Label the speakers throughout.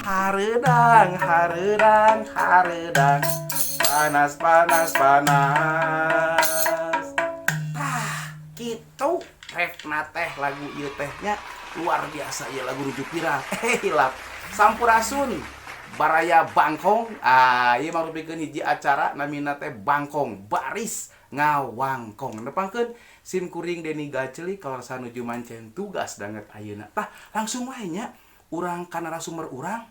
Speaker 1: Hareudang, hareudang, hareudang. Panas, panas, panas. Tah, kitu refna teh lagu ieu teh nya, luar biasa ieu lagu nuju viral. Eh, hilap. Sampurasun, Baraya Bangkong. Ah, ieu mangrupikeun hiji acara namina teh Bangkong, Baris Ngawangkong. Nepangkeun sim kuring Deni Gaceli kaleresan nuju mancen tugas danget ayeuna. Tah, langsung wae nya urang ka narasumber urang,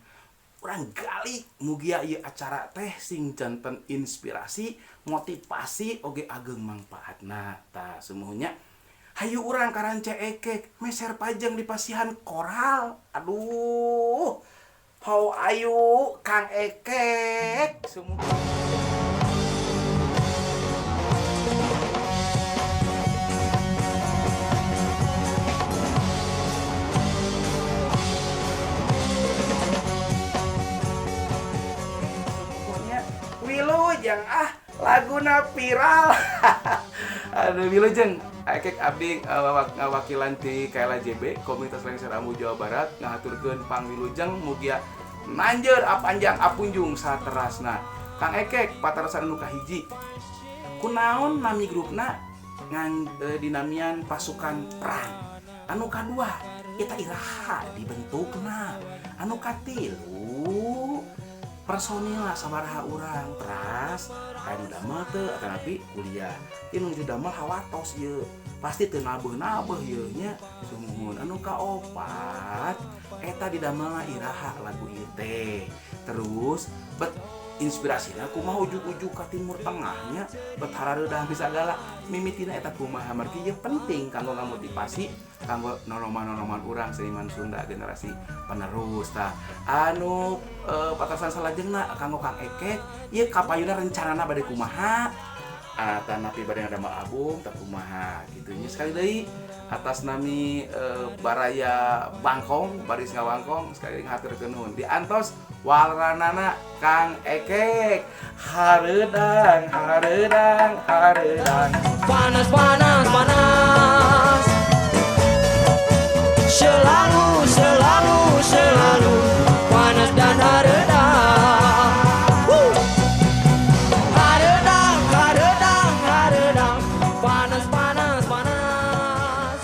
Speaker 1: urang gali mugia ieu acara teh sing janten inspirasi, motivasi oge ageng mangpaatna. Tah, sumuhunnya hayu urang ka Rancaekek meser pajeng di pasihan koral. Aduh, how ayu Kang Ekek sumuhun. Pokoknya wilujeng ah, laguna viral. Aduh, wilujeng Ekek, abdi ngawakilan ti KLAJB, Komunitas Lengser Ambu Jawa Barat, ngahaturkeun pangwilujeng, mugia nanjeur apanjang apunjung saterasna. Kang Ekek, patarosan anu kahiji, kunaon nami grupna ngan dinamian pasukan perang? Anu kadua, eta iraha dibentukna? Anu katilu, personil sabaraha urang? Teras aya nu damel teu atanapi kuliah? Ieu nu damel hawatos ieu pasti teu nabeuh-nabeuh ieu nya, sumuhun. Anu kaopat, eta didamelna iraha lagu ieu teh? Terus bet inspirasina kumaha ujug-ujug ka Timur Tengahnya, bet harareudang sagala mimitina eta kumaha? Margi ieu penting kanggo ngamotivasi, kanggo nonoman-nonoman urang seniman Sunda generasi penerus. Tah, anu patarosan salajengna kanggo Kang Ekek, ieu kapayuna rencanana bade kumaha atanapi bade ngadamel album tah kumaha kitu nya? Sekali deui atas nami Baraya Bangkong, Baris Ngawangkong, sekali ngahaturkeun nuhun. Diantos waranana Kang Ekek. Hareudang, hareudang, hareudang.
Speaker 2: Panas, panas, panas. Selalu, selalu, selalu panas dan hareudang. Wuh. Hareudang, hareudang, hareudang. Panas, panas, panas.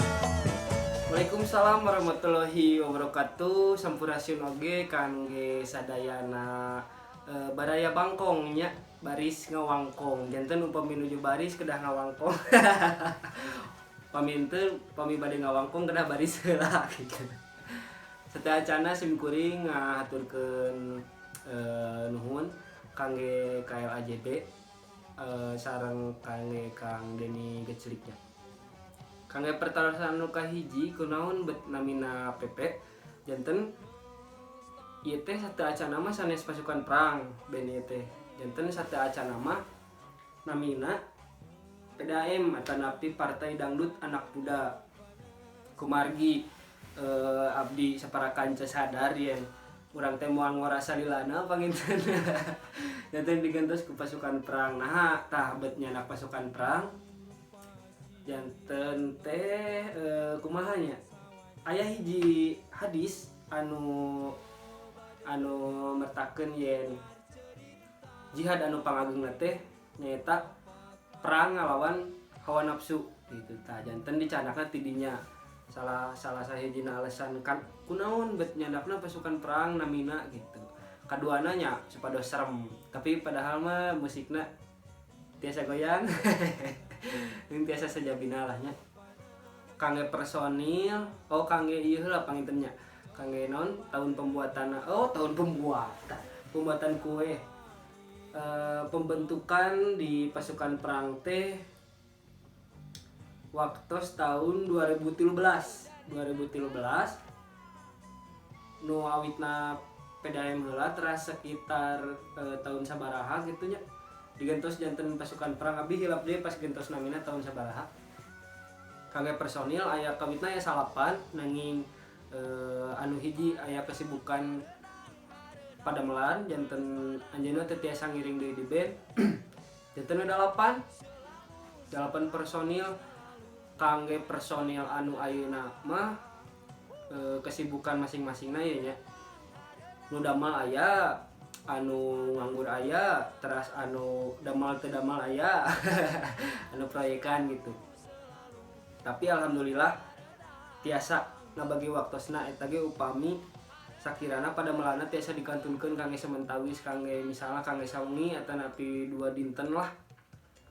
Speaker 3: Waalaikumsalam warahmatullahi wabarakatuh. Sampurasun oge kangge sadayana Baraya Bangkong nya, baris ngawangkong. Janten upami nuju baris kedah ngawangkong. Pami henteu, pami bade ngawangkong kedah baris heula gitu. Sateuacana sim kuring ngahaturkeun nuhun kangge KLAJB sareng kangge Kang Deni Geceliknya. Kangge pertarosan anu kahiji, kunaon bet namina PP? Janten ieu teh sateuacana mah sanes pasukan perang band ieu teh. Janten sateuacana mah namina PDAM atanapi Partai Dangdut Anak Muda. Kumargi abdi sapara kanca sadar yen urang teh moal ngora salilana panginten, janten digantos ku pasukan perang. Nah, tah bet nyanak pasukan perang janten teh kumaha nya, aya hiji hadis anu anu mertakeun yen jihad anu pangagengna teh nyaeta perang ngalawan hawa nafsu gitu. Tah, janten dicandakna tidinya, salah salah sahijina alasan kan kunaon bet nyandakna pasukan perang namina gitu. Kaduana nya supados serem, tapi padahal mah musikna tiasa goyang. Ini tiasa sajabina lah nya. Kangge personil, oh, kangge ieu heula panginten nya, kangge non tahun pembuatan, oh, tahun pembuatan pembuatan kue, pembentukan di pasukan perang teh waktu tahun 2013. 2013 nu awitna PDAM heula, teras sekitar tahun sabaraha gitu nya digentos janten pasukan perang. Abdi hilap deui pas gentos namina tahun sabaraha. Kangge personil aya kawitna aya salapan, nanging anu hiji aya kesibukan padamelan, janten anjeunna teu tiasa ngiring deui di band, janten dalapan, dalapan personil. Kangge personil anu ayeuna mah kesibukan masing-masingna ya nya. Nu damal aya, anu nganggur aya, teras anu damal teu damal aya, anu proyekan gitu. Tapi alhamdulillah tiasa ngabagi waktosna eta ge upami sakirana padamelanna tiasa dikantunkeun kangge samentawis, kangge misalnya kangge sawengi atanapi 2 dinten lah.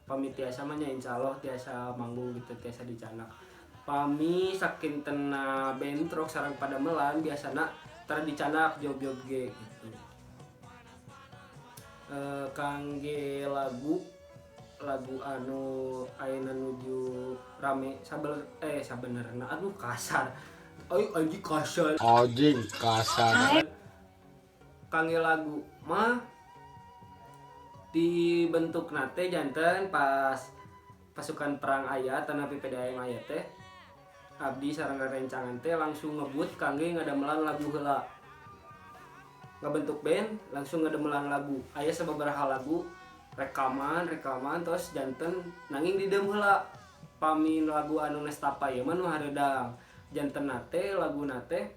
Speaker 3: Pami tiasa mah nya insyaallah tiasa manggung gitu, tiasa dicanak. Pami sakintena bentrok sareng padamelan biasana tara dicanak job-job ge gitu. Kangge lagu lagu anu ayeuna nuju rame sabel sabenerna aduh kasar. Ai anjing kasar.
Speaker 4: Anjing kasar.
Speaker 3: Kangge lagu mah dibentuk nate janten pas pasukan perang aya tanapi PDAM aya teh abdi sareng rerencangan teh langsung ngebut kangge ngadamelan lagu heula. Ngabentuk band langsung ngadamelan lagu. Aya sababaraha lagu rekaman terus janten nanging didem heula. Pami lagu anu nestapa ieu mah nu hareudang. Janten nate lagu nate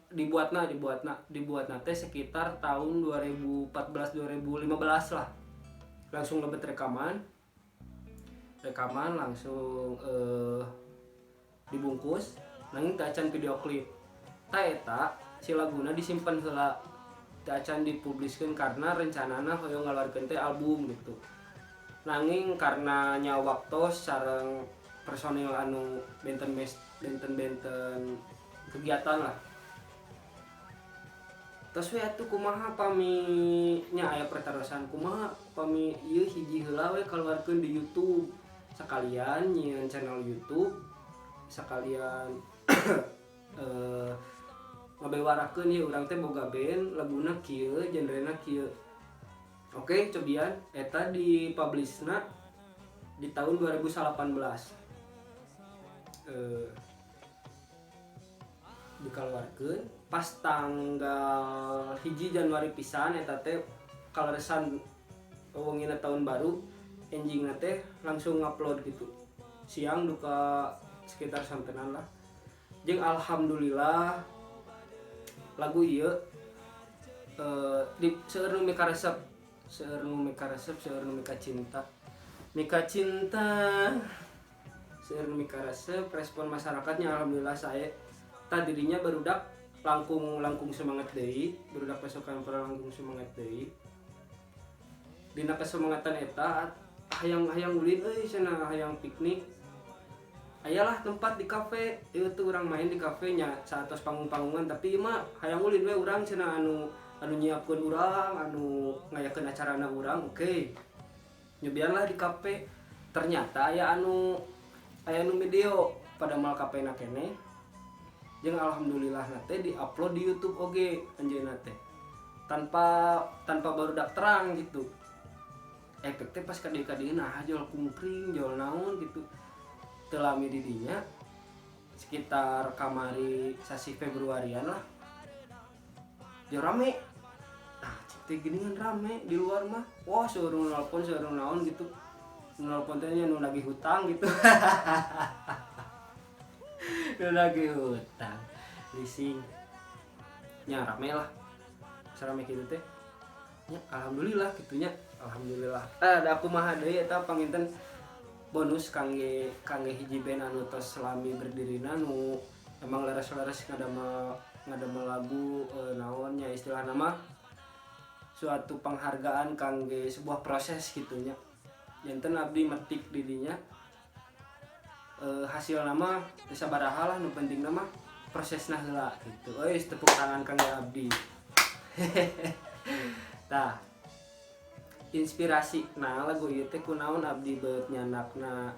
Speaker 3: dibuatna teh sekitar tahun 2014 2015 lah. Langsung lebet rekaman. Rekaman langsung dibungkus nanging teu acan video klip. Ta eta si laguna disimpen heula, teu acan dipubliskeun karena rencanana hoyong ngaluarkeun teh album gitu. Nanging karena nya waktos sareng personil anu benten-benten kegiatan lah. Terus we atuh kumaha pami nya aya pertarosan kumaha pami ieu hiji heula we kaluarkeun di YouTube sekalian nyieun channel YouTube sekalian ngabewarakeun ieu urang teh boga band laguna kieu genrena kieu. Oke, cobian eta dipublishna di tahun 2018. Dikeluarkeun pas tanggal 1 Januari pisan eta teh kaleresan wengina tahun baru enjingna teh langsung ngupload gitu. Siang duka sekitar santenan lah. Jeung alhamdulillah lagu ieu di seueur nu mikaresep, seueur nu mikaresep, seueur nu mikacinta. Mikacinta seueur nu mikaresep, respon masyarakatnya alhamdulillah sae. Tah dirinya barudak langkung semangat deui, barudak pasukan perang langkung semangat deui. Dina kesemangatan eta hayang ulin euy cenah hayang piknik. Ayalah tempat di kafe, ieu tuh urang main di kafe nya saatos panggung-panggungan tapi ieu mah hayang ulin we urang cenah anu nyiapkeun urang, anu ngayakeun acarana urang, oke. Nyobian lah di kafe. Ternyata aya anu video pada mal kafe na keneh. Jeung alhamdulillah na teh di-upload di YouTube oge anjeunna teh. Tanpa barudak terang gitu. Efek teh pas ka dieu nah jol kungkring, jol naon gitu. Teu lami di dinya sekitar kamari sasih Februarian lah. Jol rame. Nah, cek teh geuningan rame di luar mah. Wah, seueur nu nelpon, seueur nu naon gitu. Nu nelpon teh nya nu nagih hutang gitu. Nu nagih hutang. Leasing. Nya rame lah. Sarame kitu teh. Nya alhamdulillah kitunya. Alhamdulillah. Da kumaha deui eta panginten bonus kangge hiji band anu tos selami berdirina nu emang leres-leres ngadamel lagu naon nya istilahna mah suatu penghargaan kangge sebuah proses gitunya. Janten abdi metik di dinya hasil nama teu sabaraha lah nu penting mah prosesna heula gitu. Euy tepuk tangan kangge abdi. Tah inspirasi nah lagu ieu teh kunaon abdi beut nyandakna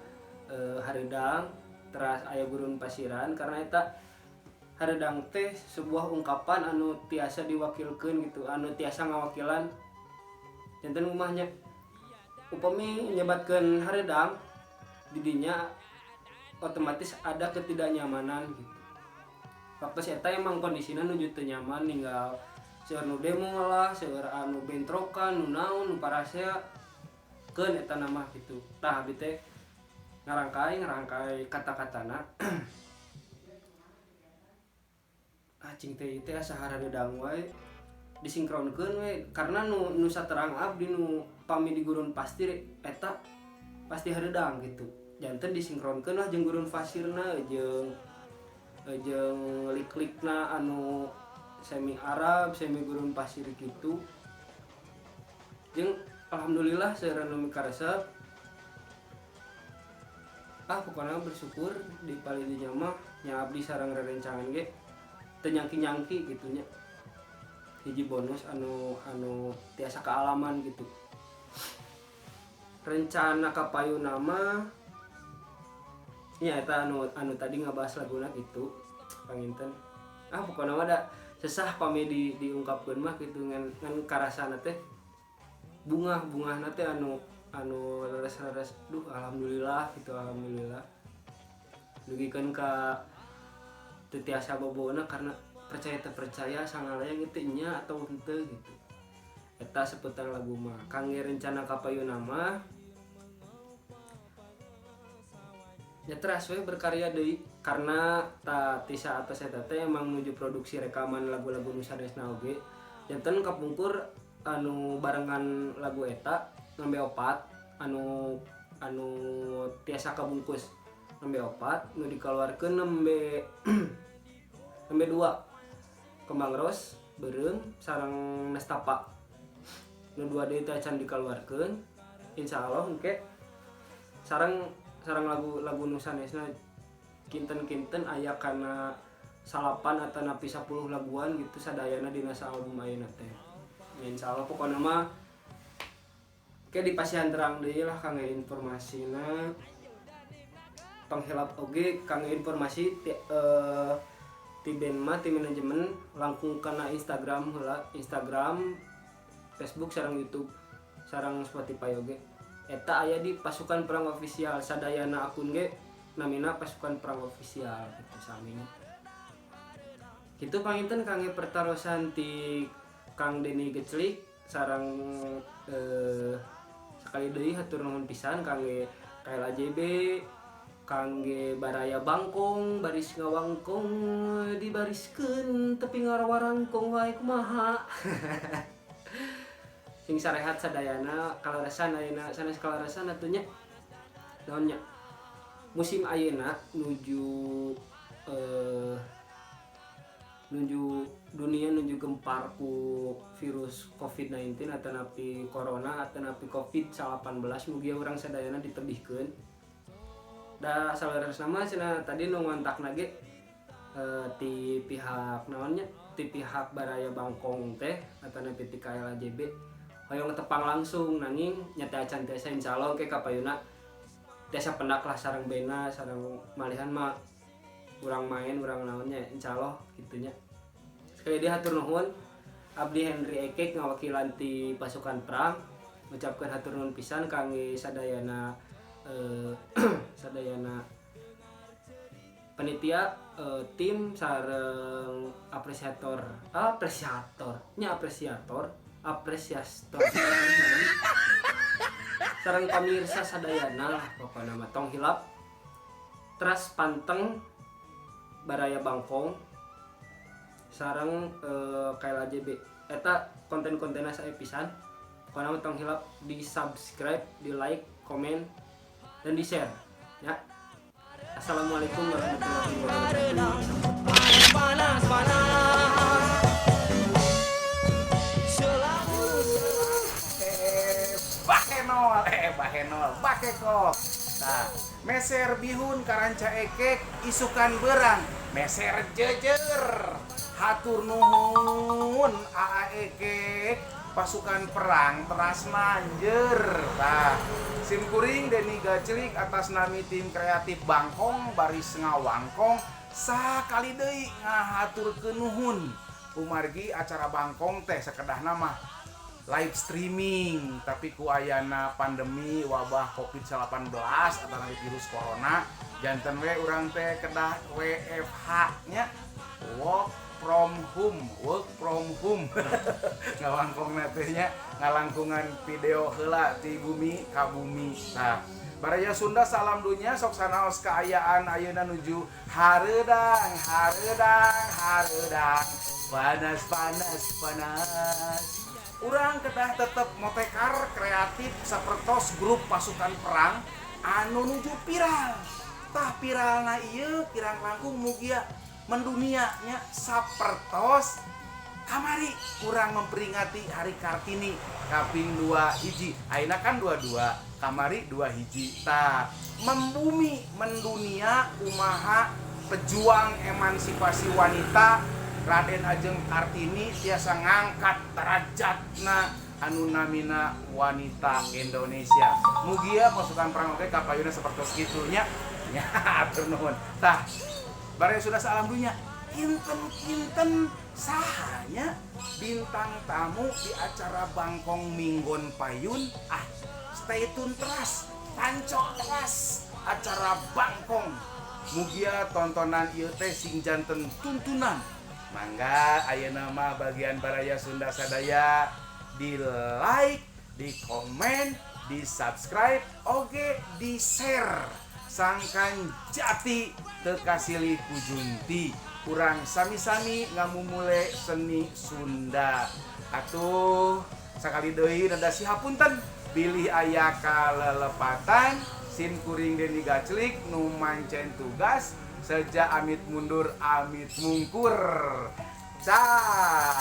Speaker 3: hareudang teras aya gurun pasiran karena eta hareudang teh sebuah ungkapan anu tiasa diwakilkeun gitu, anu tiasa ngawakilan janten rumahnya upami nyebatkeun hareudang didinya otomatis ada ketidaknyamanan gitu. Waktu eta emang kondisina nuju teu nyaman ninggal seueur nu demo lah, seueur anu bentrokan, nu naon, nu parasea keun eta nama gitu. Tah abdi teh ngarangkai kata-katana. Cing teh teh asa hareudang wae disinkronkeun we karena nu nu saterang abdi nu pami di gurun pasir eta pasti hareudang gitu. Janten disinkronkeun lah jeung gurun pasirna jeung jeung lik-likna anu semi Arab, semi gurun pasir gitu. Jeung alhamdulillah seueur nu mikaresep. Pokoknya bersyukur di palidinya mah nya abdi sareng rerencangan ge teu nyangki-nyangki gitu nya. Hiji bonus anu anu tiasa kaalaman gitu. Rencana kapayuna mah nya eta anu anu tadi ngabahas laguna gitu panginten. Pokoknya mah da sesah pami di diungkapkeun mah gitu ngan ngan karasana teh bungah-bungahna teh anu anu leres-leres duh alhamdulillah gitu, alhamdulillah dugikeun ka teu tiasa bobona karena percaya teu percaya sangalayang itu nya atau henteu gitu. Eta seputar lagu mah kangge rencana kapayuna mah nya teras we berkarya deui karena ta ti saat eta teh emang nuju produksi rekaman lagu-lagu nu sanesna oge. Janten kapungkur anu barengan lagu eta nembe opat anu anu tiasa kabungkus nembe opat nu dikeluarkeun nembe nembe dua Kembang Ros beureum sareng Nestapa nu dua deui teh acan dikeluarkeun. Insyaallah engke sareng sareng lagu-lagu nu sanesna kinten-kinten aya kana 9 atau napi 10 laguan gitu sadayana dina album ayeuna teh. Ya, insyaallah pokona mah ke di pasihan terang deui lah kangge informasina. Tong hilap oge kangge informasi ti band mah ti manajemen langkung kana Instagram heula, Instagram, Facebook sareng YouTube sareng Spotify oge. Eta aya di Pasukan Perang Official sadayana akun ge namina Pasukan Perang Official gitu samina. Kitu panginten kangge pertarosan ti Kang Denny Geclik sareng sekali deui hatur nuhun pisan kangge KLAJB, kangge Baraya Bangkong baris ngawangkong dibariskeun tepi ngarawarangkong wae kumaha. Sing sarehat sadayana kaleresan ayeuna sanes kaleresan atuh nya. Naon nya? Musim ayeuna nuju nuju dunia nuju gempar ku virus COVID-19 atau napi corona atau napi COVID-19 mugia urang sadayana ditebihkeun. Da saleresna mah cenah tadi nu ngontakna ge ti pihak naonnya ti pihak Baraya Bangkong teh atau napi ti KLAJB hoyong tepang langsung nanging nya teh acan tiasa insyaallah ke kapayuna tiasa pendak lah sareng bena sareng malihan mah urang main urang naonnya insyaallah gitunya. Sekali deui hatur nuhun abdi Henry Ekek ngawakilan ti Pasukan Perang ngucapkeun hatur nuhun pisan kangge sadayana sadayana panitia, tim sareng apresiator nya apresiator sareng pamirsa sadayana lah pokona mah tong hilap teras panteng Baraya Bangkong sareng KLAJB eta konten-kontenna sae pisan pokona mah tong hilap di subscribe, di like, komen dan di share ya. Assalamualaikum warahmatullahi wabarakatuh.
Speaker 2: Panas panas
Speaker 1: Bahenol, bahenol, bakekok. Nah, meser bihun karanca ekek isukan berang, meser jejer. Hatur nuhun aa ekek pasukan perang teras nanjer. Nah, sim kuring Denny Gaclik atas nami tim kreatif Bangkong baris ngawangkong sakali deui ngahaturkeun nuhun. Kumargi acara Bangkong teh sakedahna mah live streaming, tapi ku ayana pandemi wabah COVID-19 atau nanti virus corona janten we urang teh kedah WFH nya, work from home, work from home. Ngawangkong teh nya ngalangkungan video heula ti bumi ka bumi. Nah, Baraya Sunda salam dunya, sok sanaos kaayaan ayeuna nuju hareudang hareudang hareudang, panas panas panas. Urang kedah tetep motekar kreatif sapertos grup pasukan perang anu nuju viral. Tah viralna ieu kirang langkung mugia mendunia nya, sapertos kamari kurang memperingati Hari Kartini kaping 2 hiji. Ayeuna kan 22, kamari 2 hiji. Tah membumi mendunia kumaha pejuang emansipasi wanita Raden Ajeng Kartini tiasa ngangkat derajatna anu namina wanita Indonesia. Mugia pasukan perang oge kapayuna seperti kitu nya. Nya, atur nuhun. Tah baraya sudah salam dunya, kinten-kinten sahanya bintang tamu di acara Bangkong Minggon Payun? Ah, stay tune terus, pancok terus acara Bangkong. Mugia tontonan ieu teh sing janten tuntunan. Mangga ayeuna mah bagian baraya Sunda sadaya di like, di komen, di subscribe, oge di share, sangkan jati teu kasilih ku junti. Kurang sami-sami ngamumule seni Sunda. Atuh sakali deui rada sihapunten bilih aya kalelepatan. Sim kuring Deni Gaclik nu mancen tugas seja amit mundur amit mungkur. Cak.